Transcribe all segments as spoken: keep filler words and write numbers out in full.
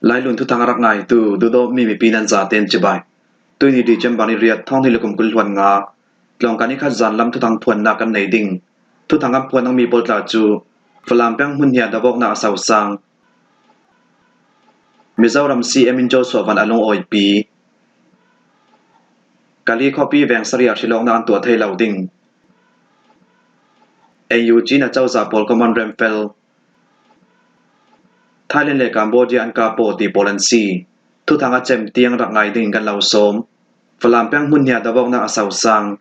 Lailun thuthang a rak ngaitu, duhdawtmi mipi nan zaten cibai. Tuini December ni riat, thawng hnih le kum kul hluan nga, tlawngka ni khat zan lam thuthang phuanna kan nei ding. Thuthang kan phuan dingmi pawl tla cu Falam peng hmun hnih a davawknak a sosang, Mizoram C M in Joshua Van a lungawipi, Kali khuapi Vengsari ah hrilawknak an tuah thei lo ding. N U G in a cozah pawl kong an remfel, Thailand le Cambodia an kap pawl ti pawl an si. Thuthang a cem tiang rak ngai dingin kan lo sawm. Falam peng hmun hnih a davawknak a sosang,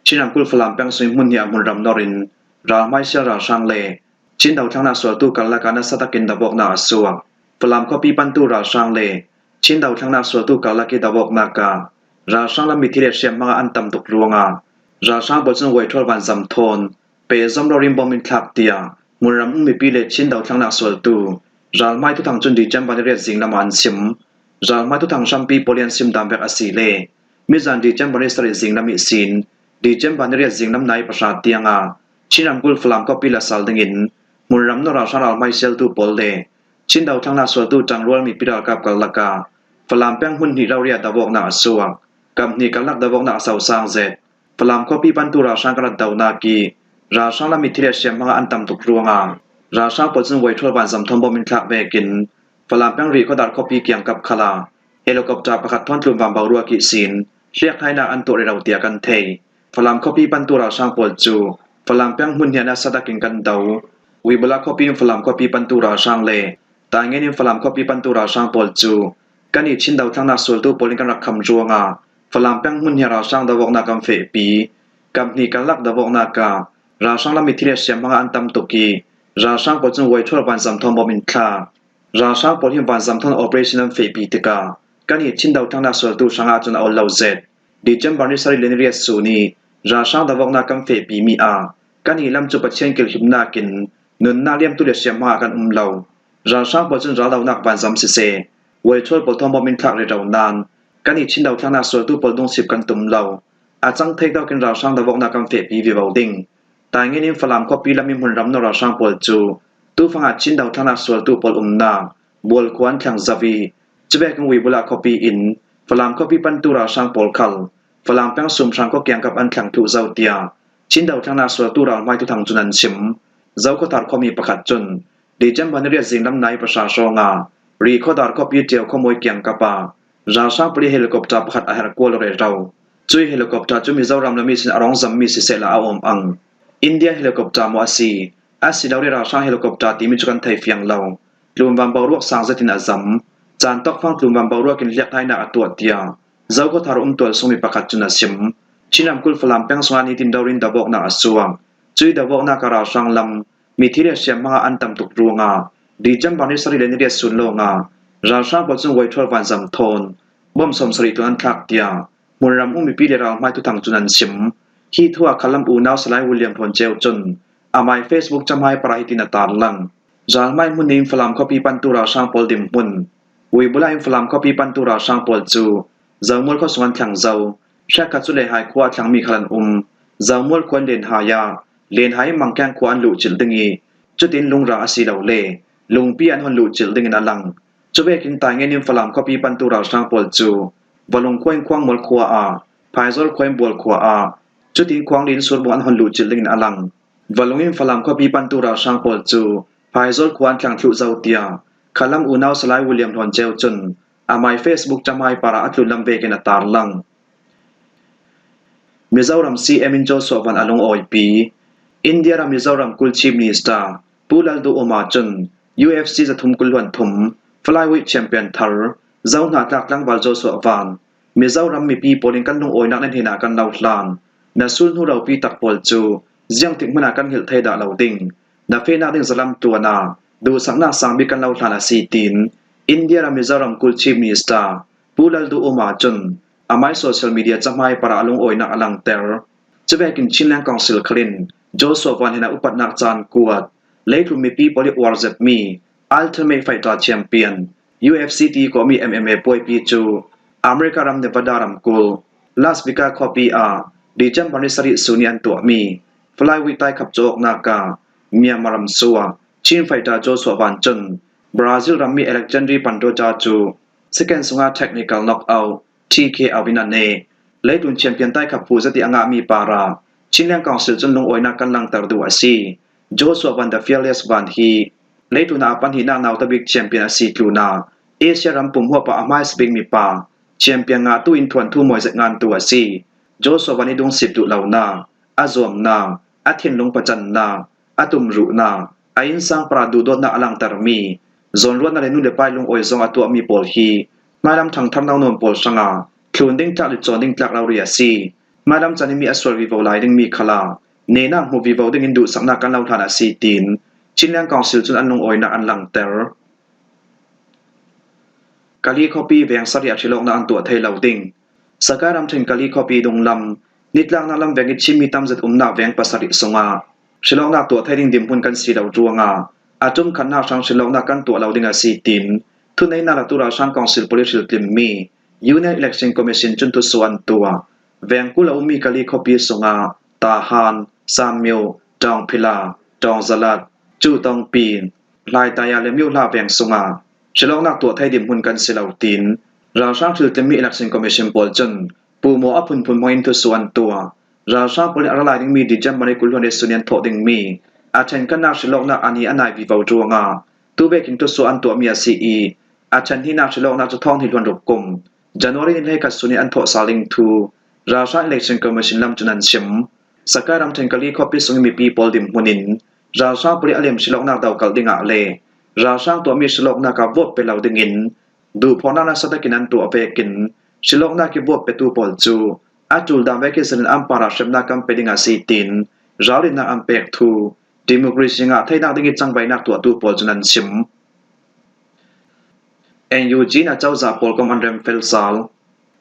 Chin ramkulh Falam peng sungin hmun hnih ah hmunram nor in ralhmai sial ralhrang le Chin dothlennak sualtu karlak ah nasa takin davawknak a suak. Falam khuapi pantu ralhrang le Chin dothlennak sualtu karlak i davawknak ah ralhrang lam mithi le hriamhma an tam tuk ruangah ralhrang pawl cun Waithual vanzam thawn pehzom rori in bom in thlak tiah hmunram um mipi le Chin dothlennak sualtu ralhmai thuthang cun December ni riat zinglam ah an sim. Ralhmai thuthang hrampi pawl i an sim dan vek a si le mizan December ni sarih zinglam ihsin December ni riat zinglam nai pahra tiangah Chin ramkulh Falam khuapi la sal dingin hmunram nor ralhrang ralhmai sialtu pawl le Chin dothlennak sualtu ṭangrual mipi ralkap karlak ah Falam peng hmun hnih rori a davawknak a suak. Kam hnih karlak davawknak a sosang zet. Falam khuapi pantu ralhrang kan rat donak i ralhrang lam mithi le hriamhma an tam tuk ruangah ralhrang pawl cun Waithual vanzam thawn bom in thlak vekin Falam peng Rihkhawdar khuapi kiangkap khal ah helicopter pakhat thawn tlunvan boruak ihsin hriakhlainak an tuah rero tiah kan thei. Falam khuapi pantu ralhrang pawl cu Falam peng hmun hnih ah nasa takin kan do. Wibula khuapi in Falam khuapi pantu ralhrang le Taingen in Falam khuapi pantu ralhrang pawl cu kan i Chin dothlennak sualtu pawl in kan rak kham ruangah Falam peng hmun hnih ah ralhrang davawknak kan fehpi. Kam hnih karlak davawknak ah ralhrang lam mithi le hriamhma an tam tuk i ralhrang pawl cun Waithual vanzam thawn bom in thlak. Ralhrang pawl hi vanzam thawn operation an fehpi tikah kan i Chin dothlennak sualtu hrangah cun a ol lo zet. December ni sarih le ni riat sun i ralhrang davawknak kan fehpimi ah kan i lam cu Pathian kilhimnak in nunnak liamtu le hriamhma ah kan um lo. Ralhrang pawl cun raldonak vanzam siseh, Waithual pawl thawn bom in thlak rero nain kan i Chin dothlennak sualtu pawl dungsip kan tum lo. A cang thei tawkin ralhrang davawknak kan fehpi vivo ding. Taingen in Falam khuapi lam i hmunram nor ralhrang pawl cu tufang ah Chin dothlennak sualtu pawl umnak Bual khua an thleng zo i, cuvekin Wibula khuapi in Falam khuapi pantu ralhrang pawl khal Falam peng Sumhrang khua kiangkap an thleng thluh zo tiah Chin dothlennak sualtu ralhmai thuthang cun an sim. Zokhawthar khuami pakhat cun December ni riat zinglam nai pahra hrawngah Rihkhawdar khuapi Ṭio khuamawi kiangkap ah ralhrang pawl i helicopter pakhat a herh kual rero. Cui helicopter cu Mizoram lam ihsin a rung zammi siseh la a awm ang. India helicopter maw a si, a si lo le ralhrang helicopter timi cu kan thei fiang lo. Tlunvan boruak sang zetin a zam. Caan tawkfang tlunvan boruak in hliakhlainak a tuah tiah Zokhawthar umtual sungmi pakhat cun a sim. Chin ramkulh Falam peng sungah nitin rori in davawknak a suak. Cui davawknak ah ralhrang lam mithi le hriamhma an tam tuk ruangah December ni sarih le ni riat sun lawngah ralhrang pawl cun Waithual vanzam thawn bom sawmsarih tlun an thlak tiah hmunram um mipi le ralhmai thuthang cun an sim. Hi thu ah khalam unau Salai William Hlawn Ceu cun amai Facebook cahmai parah hitin a tarlang. Ralhmai hmun in Falam khuapi pantu ralhrang pawl dinhmun. Wibula in Falam khuapi pantu ralhrang pawl cu Zomual khua sung an thleng zo. Hrekkhat cu Lenhai khua a thlengmi khal an um. Zomual khua in Lenhai ah, Lenhai in Mangkeng khua an luhcilh ding i, cutin Lungrang a si lo le Lungpi an hon luhcilh dingin a lang. Cuvekin Taingen in Falam khuapi pantu ralhrang pawl cu Valung khua in Khuangmual khua ah, Phaizawl khua in Bual khua ah, cutin Khuangli in Surbung an hon luhcilh dingin a lang. Valung in Falam khuapi pantu ralhrang pawl cu Phaizawl khua an thleng thluh zo tiah khalam unau Salai William Hlawn Ceu cun amai Facebook cahmai parah a tlunlam vekin a tarlang. Mizoram C M in Joshua Van a lungawipi. India ram Mizoram kul Chief Minister Pu Lalduhoma cun U F C zathum kul hluan thum flyweight champion thar Zohna tlak tlangval Joshua Van Mizoram mipi pawl in kan lungawinak nan hnenah kan lo hlan. Na sulhnu ropi tak pawl cu ziangtik hmunah kan hngilh thei dah lo ding. Na fehnak ding zalam tuan ah duhsaknak sang bik kan lo hlan a si, tiin India ram Mizoram kul Chief Minister Pu Lalduhoma cun amai social media cahmai parah a lungawinak a langter. Cuvekin Chinland Council khal in Joshua Van hnenah upatnak caan kuat, leitlun mipi pawl i uar zetmi Ultimate Fighter Champion, U F C ti kawhmi M M A puaipi cu America ram Nevada ramkulh Las Vegas khuapi ah December ni sarih sun i an tuahmi flyweight taikhap cawknak ah Myanmar ram suak Chin Fighter Joshua Van cun Brazil rammi Alexandre Pantoja cu second sunga technical knockout, T K O in a nei. Leitlun champion tai kha phu zet ih a ngahmi para Chinland Council cun lungawinak kan langter duh a si. Joshua Van the Fearless Van hi leitlun ah a pahnihnak nauta bik champion a si tlunah Asia ram pumhuap ah a hmaisa bikmi pa champion ngahtu in thuanthu mawi zet ngantu a si. Joshua Van ih dungsip duh lonak, a zuamnak, a thinlung pacannak, a tumruhnak, a innsang para duhdawtnak a langtermi, zawnruahnak le nu le pa ih lungawi zong a tuahmi pawl hi hmailam ṭhangtharno nawn pawl hrangah thlun ding tlak le cawn ding tlak rori a si. Hmailam can ih mi a sual vivo lai dingmi khalah nehnak hmu vivo dingin duhsaknak kan lo hlan a si, tiin Chinland Council cun an lungawinak an langter. Kali khuapi veng sarih ah hrilawknak an tuah thei lo ding. Sakai ramṭhen Kali khuapi dunglam nitlaknak lam veng ih Chinmi tamzet umnak veng pasarih sungah hrilawknak tuah thei ding dinhmun kan si lo ruangah a ṭumkhatnak hrang hrilawknak kan tuah lo ding a si, tiin thuneihnak latu ralhrang council pawl ih hriltlimmi Union Election Commission cun thusuah an tuah. Veng kul a ummi Kali khuapi sungah Tahan, Sammyo, Ṭawngphila, Ṭawngzalat, Cuh Tawngpi, Hlaitaya le Myohla veng sungah hrilawknak tuah thei dinhmun kan si lo, tiin ralhrang hriltlimmi Election Commission pawl cun puhmawh a phunphun hmangin thusuah an tuah. Ralhrang pawl in a ra lai dingmi December ni kul hluan ih sun ih an thawh dingmi a ṭhenkhatnak hrilawknak a ni a nai vivo ruangah tuvekin thusuah an tuahmi a si ih a ṭhen hnihnak hrilawknak cu thawng hnih hluan ruk kum January ni hleikhat sun ih an thawh sal ding thu ralhrang Election Commission lam cun an chim. Sakai ramṭhen Kali khuapi sungih mipi pawl dinhmun in ralhrang pawl ih a lem hrilawknak dokalh dingah le ralhrang tuahmi hrilawknak ah vote pe lo dingin duhphawhnak nasa takin an tuah vekin hrilawknak ih vote petu pawl cu a ṭul dan vek ih zalen an parah hremnak kan pe ding a si, tiin ralrinnak an pek thu democracy ngah theinak ding ih cangvaihnak tuahtu pawl cun an chim. N U G in a cozah pawlkom an remfel sal.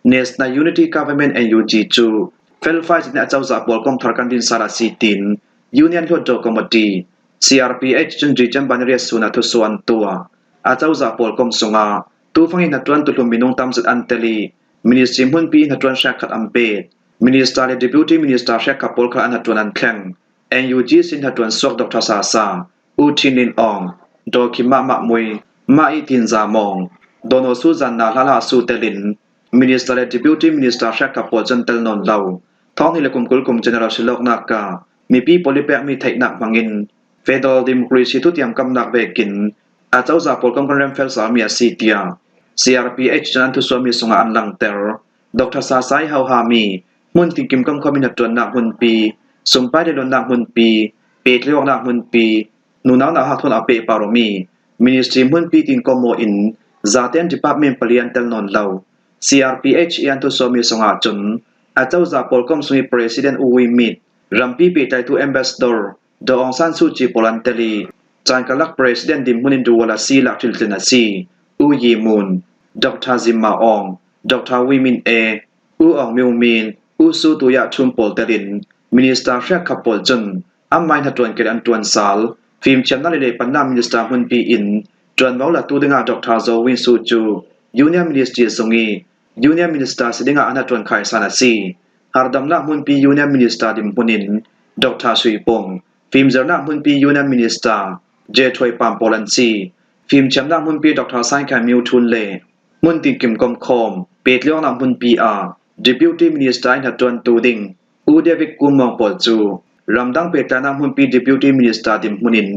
National Unity Government, N U G, cu felfai zetin a cozah pawlkom thar kan din sal a si, tiin Union Hluttaw Committee, C R P H, cun December ni riat sun ah thusuah an tuah. A cozah pawlkom sungah tufang ih hnaṭuan tuhlum minung tamzet an tel ih ministry hmunpi ih hnaṭuan hrekkhat an pet. Minister le Deputy Minister hrekkhat pawl khal an hnaṭuan an thleng. N U G sin hnaṭuan suak Doctor Sasa, U Thin Lin Awng, Daw Khim Mahmah Mui, Mah Ih Tin Za Mawng, Daw Naw Su Zan Na Hla Hla Su telin Minister le Deputy Minister hrekkhat pawl cun tel nawn lo. Thawng hnih le kum kul kum General hrilawknak ah mipi pawl ih pekmi theihnak hmangin federal democracy thutiam kamnak vekin a cozah pawlkom kan remfel salmi a si, tiah C R P H cun an thusuahmi sungah an langter. Doctor Sasa ih hohami hmun tinkim komkhawm ih hnaṭuannak hmunpi, sumpai le luannak hmunpi, pehtlaih awknak hmunpi, nunau nauhak thawn a pehpar awmi ministry hmunpi tin kawm aw in zaten department pali an tel nawn lo. C R P H ih an thusuahmi sungah cun a cozah pawlkom sungih President U Win Myint, rampi pehtlaitu Ambassador Daw Aung San Suu Kyi pawl an tel ih caan karlak President dinhmun in duhawal a si lak hriltlin a si U Yi Mun, Doctor Zim Ma Aung, Doctor Win Myint A, U Aung Myo Min, U Su Tu Ya Chun pawl telin minister hrekkhat pawl cun anmai hnaṭuan ker an ṭuan sal. Fimthiamnak le lehpannak minister hmunpi in ṭuanvo latu dingah Doctor Zaw Win Su cu Union Ministry sungih Union Minister si dingah an hnaṭuan khaisan a si. Hardamnak hmunpi Union Minister dinhmun in Doctor Sui Pung, fimzernak hmunpi Union Minister J Thoi Pam pawl an si. Fimthiamnak hmunpi Doctor Sain Khan Myo Thun le hmun tinkim komkhawm pehtlaih awknak hmunpi ah Deputy Minister ih hnaṭuantu ding U David Kum Mawng pawl cu ramdang pehtlaihnak hmunpi Deputy Minister dinhmun in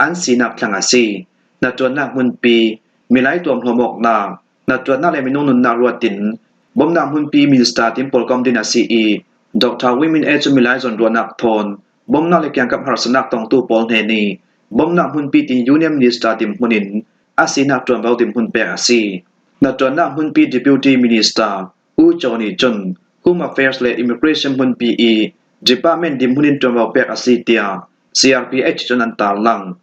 an sinak thleng a si. Hnaṭuannak hmunpi, milai tuamhlawm awknak, hnaṭuannak le minung nunnak ruat in bomnak hmunpi Minister tin pawlkom din a si ih, Doctor Win Myint A cu milai zawnruahnak thawn bomnak le kiangkap harsatnak tongtu pawl hnenih bomnak hmunpi tin Union Minister dinhmun in a sinak ṭuanvo dinhmun pek a si. Hnaṭuannak hmunpi Deputy Minister U Caw Ni cun Home Affairs le Immigration hmunpi ih department dinhmun in ṭuanvo pek a si, tiah C R P H cun an tarlang.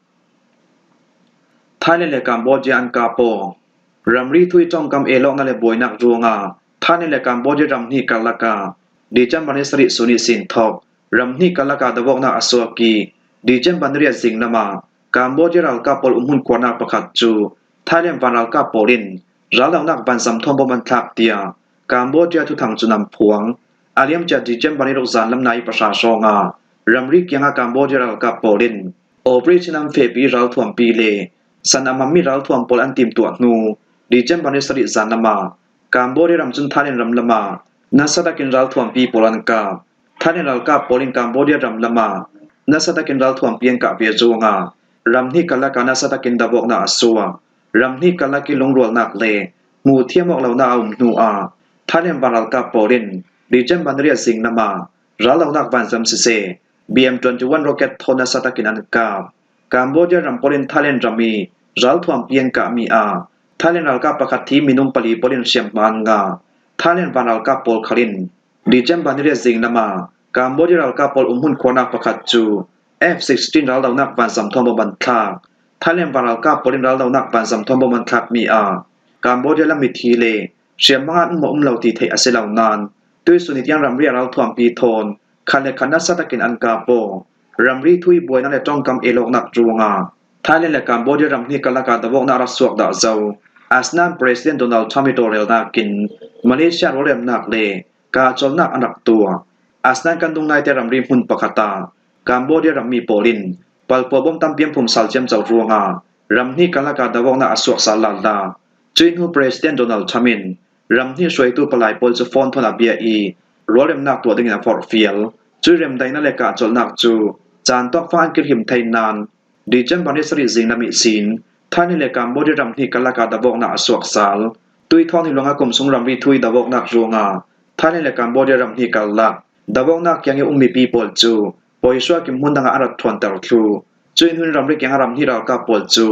Thailand le Cambodia an kap aw. Ramri thu ih ṭongkam el awknak le buainak ruangah Thailand le Cambodia ram hnih karlak ah December ni sarih sun ihsin thawk ram hnih karlak ah do awknak a suak ih December ni riat zing lamah Cambodia ralkap pawl umhmun kuarnak pakhat cu Thailand van ralkap pawl in raldohnak vanzam thawn bom an thlak, tiah Cambodia thuthang cun an phuang. A liamcia December ni ruk zan lam nai pahra hrawngah ramri kiangah Cambodia ralkap pawl in operation an fehpi ih ralthuampi le Sanam ah mi ralthuam pawl an timtuah hnu, December ni sarih zan lamah Cambodia ram cun Thailand ram lamah nasa takin ralthuampi pawl an kap. Thailand ralkap pawl in Cambodia ram lamah nasa takin ralthuampi an kah ve ruangah ram hnih karlak ah nasa takin davawknak a suak. Ram hnih karlak ih lungrualnak le hmuh thiam awk lonak a um hnu ah Thailand vanralkap pawl in December ni riat zing lamah ral lonak vanzam siseh, B M twenty-one rocket thawn nasa takin an kap. Cambodia ram pawl in Thailand ram ih ralthuampi an kahmi ah Thailand ralkap pakhat thi minung pali pawl in hriamhma an ngah. Thailand vanralkap pawl khal in December ni riat zing lamah Cambodia ralkap pawl umhmun khuarnak pakhat cu F sixteen ral lonak vanzam thawn bom an thlak. Thailand vanralkap pawl in ral lonak vanzam thawn bom an thlakmi ah Cambodia lam mithi le hriamhma an um maw um lo ti theih a si lo nain tuihsun ih tiang ramri a ralthuampi thawn khat le khat nasa takin an kap aw. Ramri thu ih buainak le ṭongkam el awknak ruangah Thailand le Cambodia ram hnih karlak ah davawknak a rak suak dah zo. Asnan President Donald Trump ih tawlrelnak in Malaysia rualremnak le kahcolnak an rak tuah. Asnan kan dungnaite ramri hmun pakhat ah Cambodia rammi pawl in palpua bom tampi an phum sal ciamco ruangah ram hnih karlak ah davawknak a suak sal lala. Cuih hnu President Donald Trump in ram hnih hruaitu palai pawl cu phone thawn a bia ih rualremnak tuah dingin a forhfial. Cuih remdaihnak le kahcolnak cu caan tawkfang an kilhim thei nain December ni sarih zing lam ihsin Thailand le Cambodia ram hnih karlak ah davawknak a suak sal. Tuih thawng hnih luang a kum sung ramri thu ih davawknak ruangah Thailand le Cambodia ram hnih karlak davawknak kiang ih um mipi pawl cu poisuak in hmun dangah an rak ṭhuanter thluh. Cuih hnu in ramri kiang a ram hnih ralkap pawl cu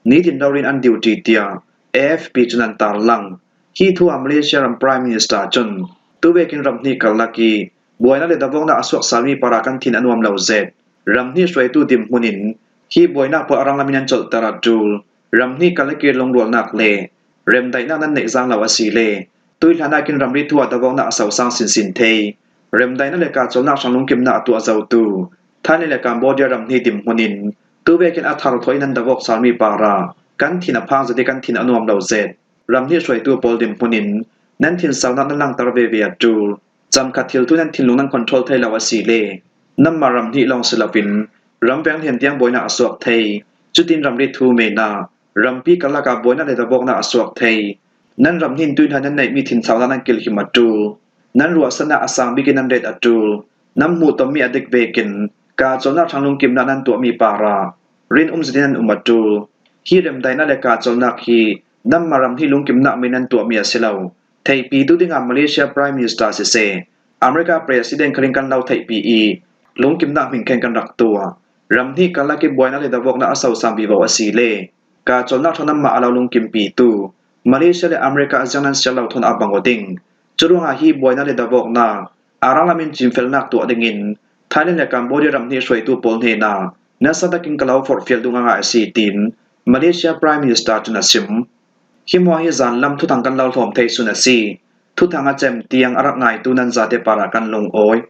nitin rori in an duty tiah A F P cun an tarlang. Hi thu ah Malaysia ram Prime Minister cun tuvekin ram hnih karlak ih buainak le davawknak a suak salmi parah kan thin a nuam lo zet. Ram hnih hruaitu dinhmun in hi buainak pawl a ranglam in an colhter a ṭul. Ram hnih karlak ih lungrualnak le remdaihnak nan neih zaang lo a si le tuih hlanah kin ramri thu ah davawknak a sosang sinsin thei. Remdaihnak le kahcolnak hrang lungkimnak a tuah zotu Thailand le Cambodia ram hnih dinhmun in tuvekin a thar thawi nan davawk salmi parah kan thin a phang zet ih kan thin a nuam lo zet. Ram hnih hruaitu pawl dinhmun in nan thinsonak nan langter veve a ṭul. Camkhat thil thu nan thinlung nan control thei lo a si le nanmah ram hnih lawng si loin ram veng hlen tiang buainak a suak thei. Cutin ramri thu men ah rampi karlak ah buainak le davawknak a suak thei. Nan ram hnih in tuih hlan nan neihmi thinsonak nan kilhim a ṭul. Nan ruahsannak a sang bik ih nan ret a ṭul. Nan hmuh tonmi a dik vekin kahcolnak hrang lungkimnak nan tuahmi parah rinum zet in nan um a ṭul. Hi remdaihnak le kahcolnak hi nanmah ram hnih lungkimnak men nan tuahmi a si lo. Theihpitu dingah Malaysia Prime Minister siseh, America President khal in kan lo theihpi ih lungkimnak hming khen kan rak tuah. Ram hnih karlak ih buainak le davawknak a sosang vivo a si le kahcolnak ṭha nanmah a lo lungkimpitu Malaysia le America a ziang nan siar lo thawn a bang aw ding. Curuangah hi buainak le davawknak a ranglam in cinfelnak tuah dingin Thailand le Cambodia ram hnih hruaitu pawl hnenah nasa takin ka lo forhfial duh ngah a si, tiin Malaysia Prime Minister cun a sim. Hi hmuah hi zanlam thuthang kan lo hlawm thei sun a si. Thuthang a cem tiang a rak ngaitu nan zate parah kan lungawi.